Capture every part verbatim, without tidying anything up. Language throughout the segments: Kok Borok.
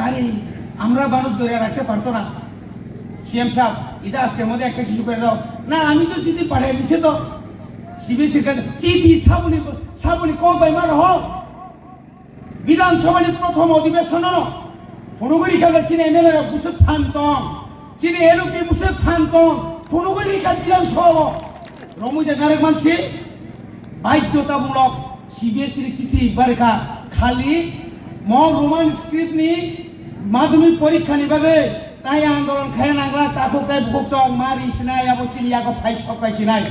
আরে, আমরা মানুষ ধরে রাখতে পারতো না। সিএম সাহেব, এটা আজকের মধ্যে একটা কিছু করে দাও। না, আমি তো চিঠি পাঠিয়ে দিছি তো। সিবিএসইর কাছে চিঠি সাবুনি, সাবুনি কো বেমার হো। বিধানসভার প্রথম অধিবেশন হলো। ফুনুগুড়ি খেলে চিনে এমএলএ বুসে ফান্তম। চিনে এলুপি বুসে ফান্তম। ফুনুগুড়ি খেলে বিধানসভা। রমুজা নারেক মানসি বাধ্যতামূলক সিবিএসই চিঠি বারেখা খালি ম রোমান স্ক্রিপ্ট নি মাধ্যমিক পরীক্ষা নি বাগে তাই আন্দোলন খায় নাংলা তাকুক তাই বুকুক চং মারি সিনাই আবো চিনি ইয়াকো ফাই সকাই সিনাই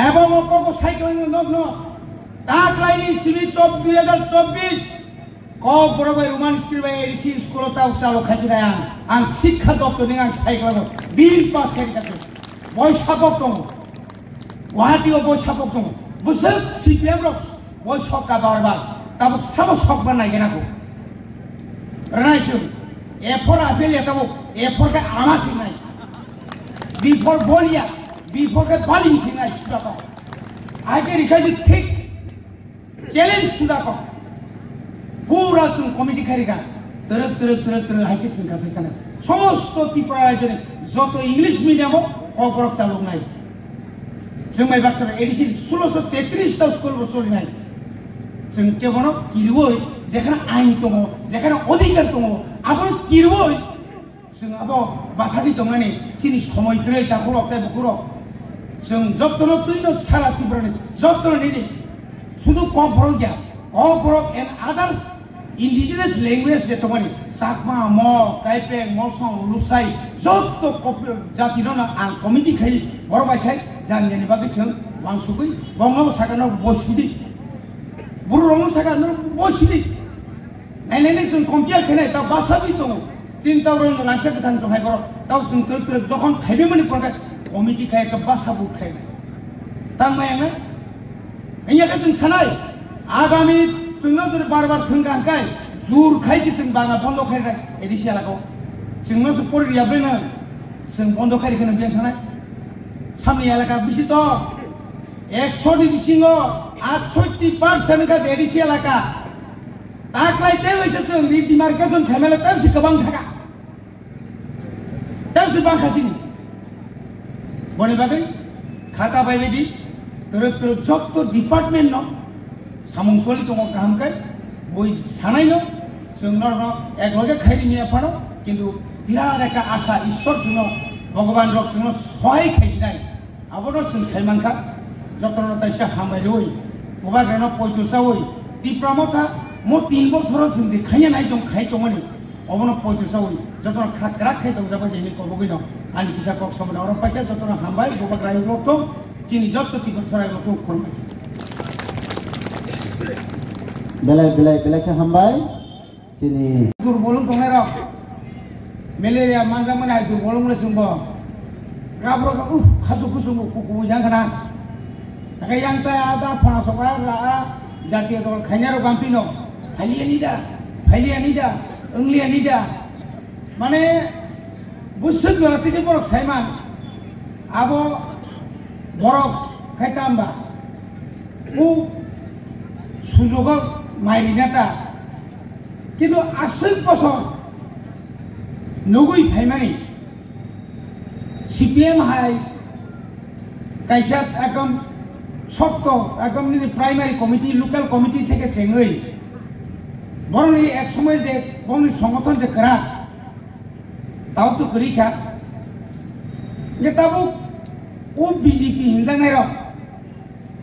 এবং অকো সাইকেল নগ্ন তাক লাইনি সিবি চব দুই হাজার চব্বিশ Kokborok bai Roman script bai A D C school o tabuk chalo khachi nai ang. Ang sikha doptor ni ang cycle no bill pass khaini kaisa. Boi sapok tongo. Guwahati o boi sapok tongo. Bwswk C P M rok boi sokka bar bar. Tabuk sabo sokba nai gana ko. Ranai chwng. A for apple ya tabuk. A for ke ama sinai. B for bolia. B for ke baling sinai. Sudah kok. Ai ke rikha ji thik. Challenge suda kok. Pura chwng committee khairika. Twrwk, twrwk, twrwk, twrwk, hai khe chwng kasai kana. Somosto Tripura rajyoni joto English medium o kokborok chaloknai. Chwng bai baksa A D C sulosho tetris ta school bo cholinai. Chwng kebono kirwi, jekhana ain tongo, jekhana odhikar tongo, abono kirwi. Chwng abo bathagwi tongnani chini somoi kwrwi takhurok tei bukhurok. Chwng jotono twino sara Tripurani jotono nini sudu Kokborok ya, Kokborok and others indigenous language je tongmani Chakma, Mog, Kaipeng, Molsong, Lusai joto kop-, jatino no ang committee khai borok bai sai janjani bagwi chwng wangsugwi bongno sakano boisidi. Borok rokno sakano boisidi. Nainani chwng compare khainai ta bwsabwi tongo. Chini ta rong langsa kwthang chwng hai borok. Tao chwng twrwk twrwk jokhon khaibimani porkhe committee khai ta bwsa bu khainai. Tang maya nai? Hiya khe chwng sanai. Agami chwngno jori bar bar thwng kha hwnkhe jur khai chi chwng banga bondo khainai A D C elaka o. Chwngno se pori riya bwrwi nang. Chwng bondo khai rikhe nang biyang thanai. Samni elaka bisi to ekso ni bisingo atshotti percent wngkha A D C elaka. Taklai tei waisa chwng redemarcation khaimale tei si kwbang thaka. Tei si bangkha sini. Boni bagwi khata bai bai di twrwk twrwk jotto department no samung soli tongo kaham khe bui sanai no chwng norok no ek loge khairi miya phano kintu birat ekta asa Ishwar chwngno Bhagwan rok chwngno sohai khaisinai. Abono chwng sai mankha, jotono taisa hambai rwi, bubagrano poito chawi, Tipra Motha mo tin bosoro chwng je khaiya nai tong khai tongmani, obono poito chawi, jotono kha kwrak khai tong jabo hini kobogwino. Ani kisa kok somona oro paikha jotono hambai, bubagra rok tong, chini jotto Tipra Sarai rok tong khormai. Belai, belai, belai khe hambai. Chini. Durbol wng tongnai rok. Malaria manjakmani hai durbol wng le chwngbo. Gabrok uh khasu khusung kuku jang khana. Nakai yang ta ada phana soka la a jatiyo dol khaina rok gampino. Phaliya ni da, phaliya ni da, wngliya ni da. Mane busuk jora tike borok saiman. Abo borok khai tamba. U sujogo mai rinata. Kintu aswk bosor nugwi phaimani C P M hai kaisa ekdom sokto, ekdom nini primary committee, local committee theke chengwi borokni ek somoy je borokni songothon je kwrak, tabuk to kwrwi kha. Hwnkhe tabuk o B J P hinjaknairok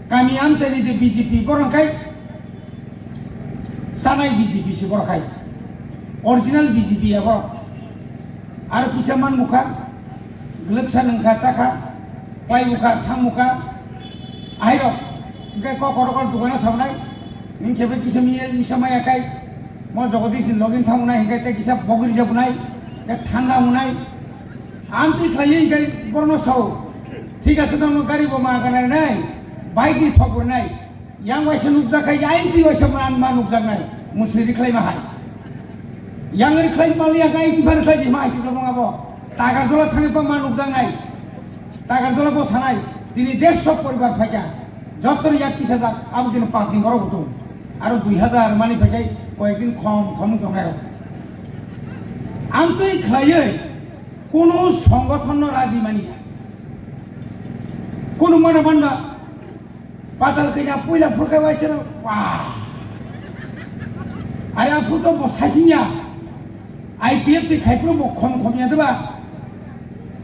Kami amchaini je B J P, borok khai chanai B J P se borok khai. Original B J P ya borok. Aro kisa man mukha, glwksa nwngkha, chakha, pai mukha, thang mukha, ahairok. Hwnkhe kok kotor kotor dukana sabnai, hwnkhe bai kisa miya, misa maya khai, mo Jagadish ni login thang nai, hwnkhe tei kisa bogri jabunai, hwnkhe thanga munai. Amtwi khlaiwi hwnkhe borokno sao, "Thik ase, tamo gari bo ma ganai nai, bike ni thok bo nai." Yang waisa nukjak khai, yang twi waisa ma, ma nukjaknai, musri rikhlai ma hai. Yang rikhlai ma liya khai, twi phan rikhlai di ma hai sibla mong abo. Tagarjola thangwi pa ma nukjaknai. Tagarjola bo sanai, tini dersho poribar phaikha. Jotoni yak tisajak, abo kino pap ni borok bo tongo. Aro dui hajar mani phaikhai koyekdin khom khom tongnai rok. Ang twi khlaiwi kunu songothonno raji manya. Kunu mano manba patal kanya puila phurkha waisano. Wah. Are aphuru to bo saisingya. I P F T khai phuru bo khom khom ya deba.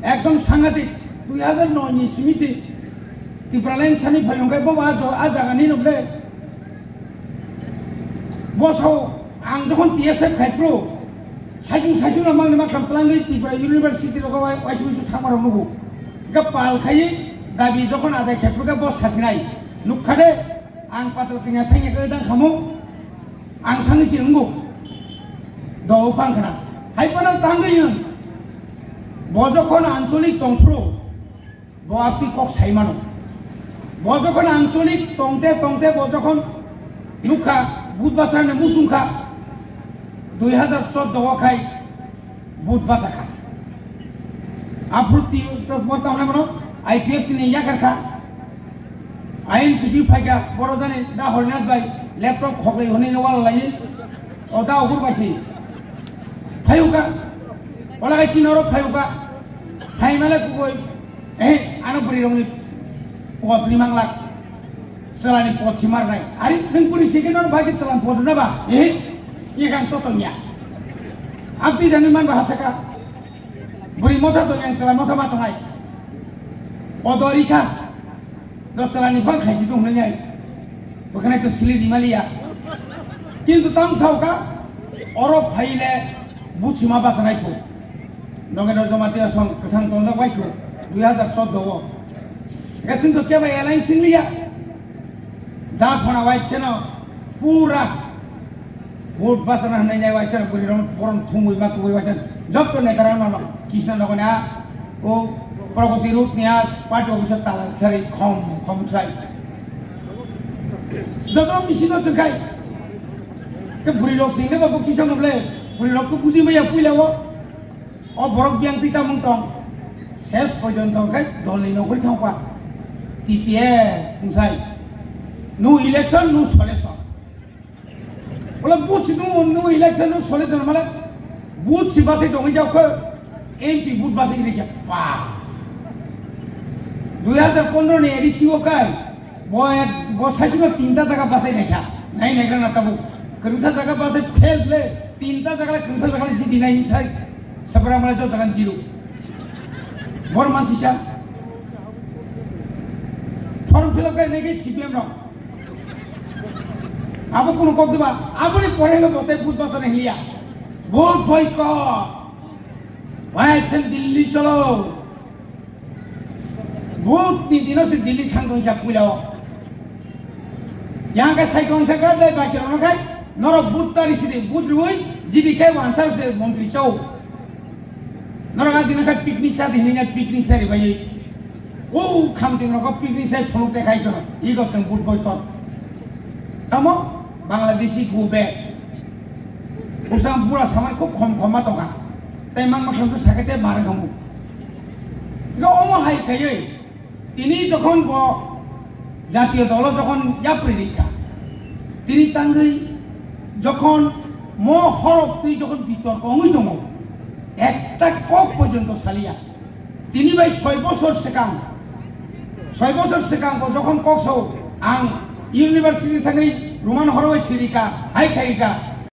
Ekdom sangatik. Dui hajar noi ni simi si Tipraland sani phai hwnkhe bo a jo-, a jaga ni nokle. Bo sao ang jokhon T S F khai phuru, saichung saichung na mangni maktham twlangwi Tripura University rogo wai-, waisuk waisuk thangma rok nugo. Ga pal khai dabi jokhon adai khai phuru ga bo sasinai. Nukha de, ang patal kanya thangya khe dang khamu, ang thangwi si wngo. Do phang khna. Hai phano tangwi wng. Bo jokhon ancholik tong phuru, bo apni kok sai mano. Bo jokhon ancholik tongte tongte bo jokhon nukha, Budbasarani musungkha, dui hajar chordo o khai Budbasa kha. Aphuru ti-, to-, bo tamo mano, I P F T ni yakar kha. I N P T phaikha, boro jani da Horinath bai laptop khoklai hwnwi wal lai. O da okur bai si. Phayuka. Ola kai chini oro phayuka. Hai male kukoi. Eh, ano bwrwi rokni pot ni manglak. Chalani pot si marnai. Ari, nwng bwrwi si khe nono bhagi chalan pot rwna ba? Eh, ye kan to tongya. Abdi dangwi man ba hasaka. Bwrwi motha tongya, ang chalan motha ma tongnai. Odo rikha. Dos chalani phang khaisi tong hwnwi nai. Bwkhanai to sili di maliya. Kintu tang sauka, oro phaile buchima basanai kho. Nogendra Jamatia song kwthang tongjak bai kho, dui hajar chordo o. Gasing to keba alliance singliya. Da phana wai cheno pura Vote bachana hwnwi nai waisa bwrwi rok borom thumwi ma tubui waisa. Jotto neta rok no Krishna nogoni a o Pragati Road ni a party office o talan khari khom khom sai. Jotto misingo swngkhai. Ke bwrwi rok singkhe ba bo kisa muble bwrwi rok khe buji maya puila o. O borok biyang twi tamung tong. Ses pojonto khe dol ni nongkhorwi thangkha. T P A wngsai. No election, no solution. Wala booth si nung, nung election nung solution mala booth si basai tongwi jak khe M P booth basai rikha. Ba. Dui hajar pondro ni A D C o kai bo ek, bo saichung no tinta jaga basai naikha. Nai naigra na tabuk. Kwrwngsa jaga basai fail ble tinta jaga le kwrwngsa jaga le jidi nai insai. Sabra mala jo jaga zero. Bor mansi sa. Form fill up kai nai ke C P M rok. Abo kunu kok diba, aboni pore hwnkhe bo tei booth bachana hinliya. Booth boycott. Bhai, chwng Delhi cholo. Booth ni dino se Delhi thang tong jak puila o. Yang ka sai kong thang ka dai baki rok no khai. Norok booth tari sidi, booth rui, jidi khai wansar se montri chau. Norok a dino khai picnic sa di hinliya, picnic sa ri bai. O khamting rok picnic sai phunuk te khai to, i goseng booth boycott. Tamo Bangladeshi go back. Usang pura saman khub khom khom ma tongkha. Tai mang ma khamsa sakete mar khamu. Ga omo hai khayoi. Tini jokhon bo jatiyo dolo jokhon yapri rikha. Tini tangwi jokhon mo horok twi jokhon bitorko wngwi tongo. Ekta kok porjonto saliya. Tini bai soi bosor swkang, soi bosor swkang bo jokhon kok sao, ang university thangwi Roman horo bai sirika, hai khairika,